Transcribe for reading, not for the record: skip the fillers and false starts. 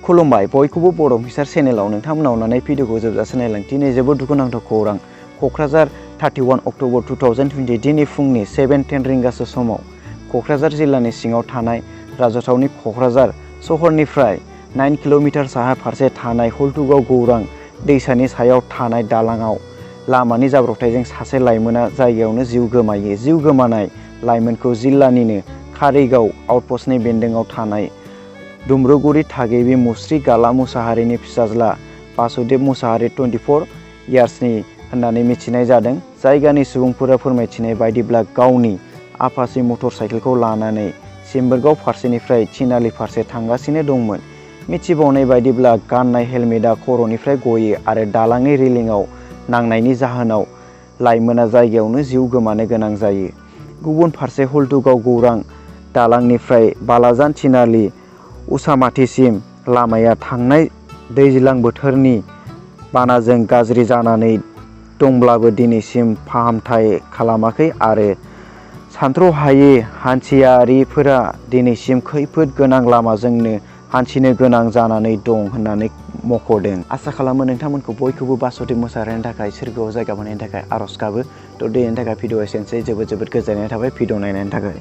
खुलुमबाय बयखौबो बर' अफिसार चेनेलाव नोंथांमोना अननानै भिडिअखौ जोबजासे नायलां। दिनै जोबोद दुखुनांथाव खौरां। क'क्राझार 31 अक्ट'बर 2020 दिनै फुंनि 7:10 रिंगासो समाव क'क्राझार जिल्लानि सिङाव थानाय राजथावनि क'क्राझार सहरनिफ्राय 9 किल'मिटार साहा फारसे थानाय हल्टुगाव गौरां दैसानि सायाव थानाय दालाङाव लामानि जाब्रबथायजों सासे लाइमोना जायगायावनो जिउ गोमायो। जिउ गोमानाय लाइमोनखौ जिल्लानिनो कारिगाव आउटपस्टनि बेन्दोंआव थानाय दुम्रुगुरि थागिबि मुस्रि गाला मुसाहारिनि फिसाज्ला बासुदेब मुसाहारि 24 इयार्सनि होननानै मिथिनाय जादों। जायगानि सुबुंफोरा फोरमायथिनाय बायदिब्ला गावनि आपाची मटर साइकेलखौ लानानै सिम्बोरगाव फारसेनिफ्राय थिनालि फारसे थांगासिनो दंमोन। मिथिबावनाय बायदिब्ला गाननाय हेलमेटआ खर'निफ्राय गयो आरो दालांनि रेलिंआव नांनायनि जाहोनाव लाइमोना जायगायावनो जिउ गोमानो गोनां जायो। गुबुन फारसे हल्टुगाव गौरां दालांनिफ्राय बालाजान थिनालि उसामाथिसिम लामाया थांनाय दैज्लां बोथोरनि बानाजों गाज्रि जानानै दंब्लाबो दिनैसिम फाहामथाय खालामाखै आरो सानथ्र'हायै हान्थियारिफोरा दिनैसिम खैफोद गोनां लामाजोंनो हान्थिनो गोनां जानानै दं होननानै मख'दों। आसा खालामो नोंथांमोनखौ बयखौबो बासुदेब मुसाहारिनि थाखाय सोरगोआव जायगा मोननायनि थाखाय आर'ज गाबो। दिनैनि थाखाय भिडिअ एसेनोसै। जोबोद गोजोननाय थाबाय भिडिअ नायनायनि थाखाय।